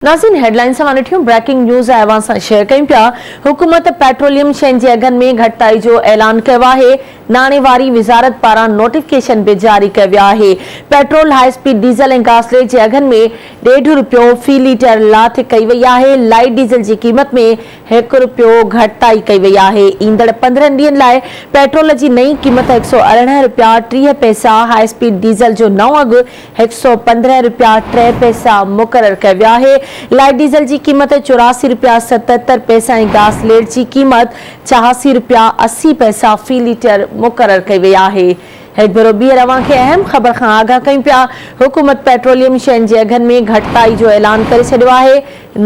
ناظرين هيڊلائنز اوهان ڏٺيون بريڪنگ نيوز اوهان سان شيئر ڪيون پيا حڪومت پيٽروليم شين جي اگهن ۾ گهٽتائي جو اعلان ڪيو آهي ناڻي واري وزارت پاران نوٽيفڪيشن به جاري ڪيو ويو آهي پيٽرول هاء اسپيڊ ڊيزل ۽ گاسليٽ جي اگهن ۾ ڏيڍ رپيو في ليٽر لاٿ ڪئي وئي آهي لائيٽ ڊيزل جي قيمت ۾ هڪ رپيو گهٽتائي ڪئي وئي آهي ايندڙ 15 ڏينهن لاء پيٽرول جي نئين قيمت 118 رپيا 30 پئسا هاء اسپيڊ ڊيزل جو نئون اگهه 115 رپيا 3 پئسا مقرر ڪيو ويو آهي، لائيٽ ڊيزل جي قيمت 84 رپيا 77 پئسا ۽ گاس ليٽ جي قيمت 86 رپيا 80 پئسا في ليٽر مقرر ڪئي وئي آهي. هڪ ڀيرو ٻيهر اوهان کي اهم خبر کان آگاهه ڪيون پيا، حڪومت پيٽروليم شين جي اگهن ۾ گهٽتائي جو اعلان ڪري ڇڏيو آهي،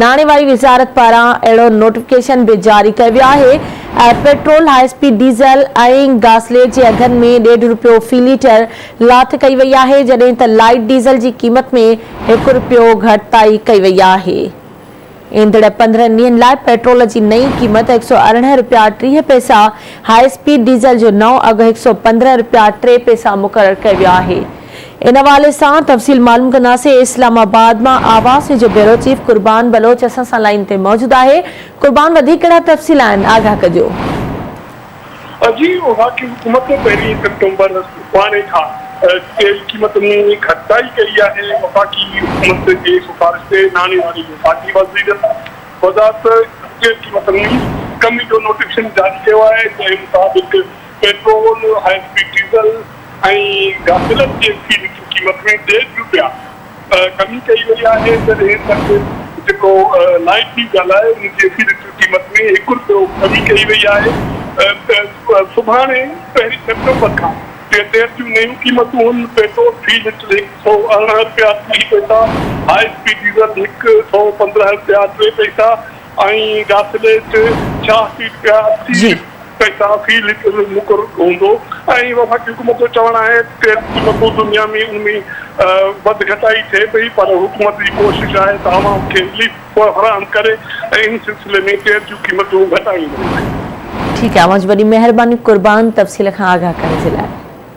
ناڻي واري وزارت پاران اهڙو نوٽيفڪيشن به جاري ڪيو ويو آهي. پيٽرول، هاء اسپيڊ ڊيزل ۽ گاسليٽ جي اگهن ۾ ڏيڍ رپيو في ليٽر لاٿ ڪئي وئي آهي، جڏهن ته لائيٽ ڊيزل جي قيمت ۾ هڪ رپيو گهٽتائي ڪئي وئي آهي. ايندڙ 15 ڏينهن لاء پيٽرول جي نئين قيمت 118 رپيا 30 پئسا، هاء اسپيڊ ڊيزل جو نئون اگهه 115 رپيا 3 پئسا مقرر ڪيو ويو آهي. ان حوالي سان تفصيل معلوم ڪنداسين اسلام آباد مان آواز نيوز جو بيورو چيف قربان بلوچ اسان سان لائين تي موجود آهي. قربان وڌيڪ ڪهڙا تفصيل آهن آگاهه ڪجو. جي وفاقي حڪومت پهرين سيپٽمبر سڀاڻي کان تيل قيمتن ۾ گهٽتائي ڪئي آهي، وفاقي حڪومت جي سفارش تي ناڻي واري وفاقي وزير وزارت تيل قيمتن ۾ ڪمي جو نوٽيفڪيشن جاري ڪيو آهي، جنهن مطابق پيٽرول، هاء اسپيڊ ڊيزل ۽ گاسلين جي في ليٽر قيمت ۾ ڏيڍ رپيا ڪمي ڪئي وئي آهي، جڏهن ته جيڪو لائيٽ ڊيزل آهي ان جي في ليٽر قيمت ۾ هڪ رپيو ڪمي ڪئي وئي آهي. سڀاڻي پهرين سيپٽمبر کان تيل جون نيون قيمتون هن، پيٽرول في ليٽر 118 رپيا 30 پئسا، هاء اسپيڊ ڊيزل 115 رپيا 3 پئسا ۽ گاسليٽ 86 رپيا 80 پئسا في ليٽر مقرر هوندو ۽ وفاقي حڪومت جو چوڻ آهي ته تيل جي قيمتون دنيا ۾ ان ۾ وڌ گهٽائي ٿئي پئي پر حڪومت جي ڪوشش آهي ته عوام کي رليف فراهم ڪري ۽ ان سلسلي ۾ تيل جون قيمتون گهٽايون وڃن. ٺيڪ آهي اوهان جي وڏي مهرباني قربان تفصيل کان آگاهه ڪرڻ جي لاء.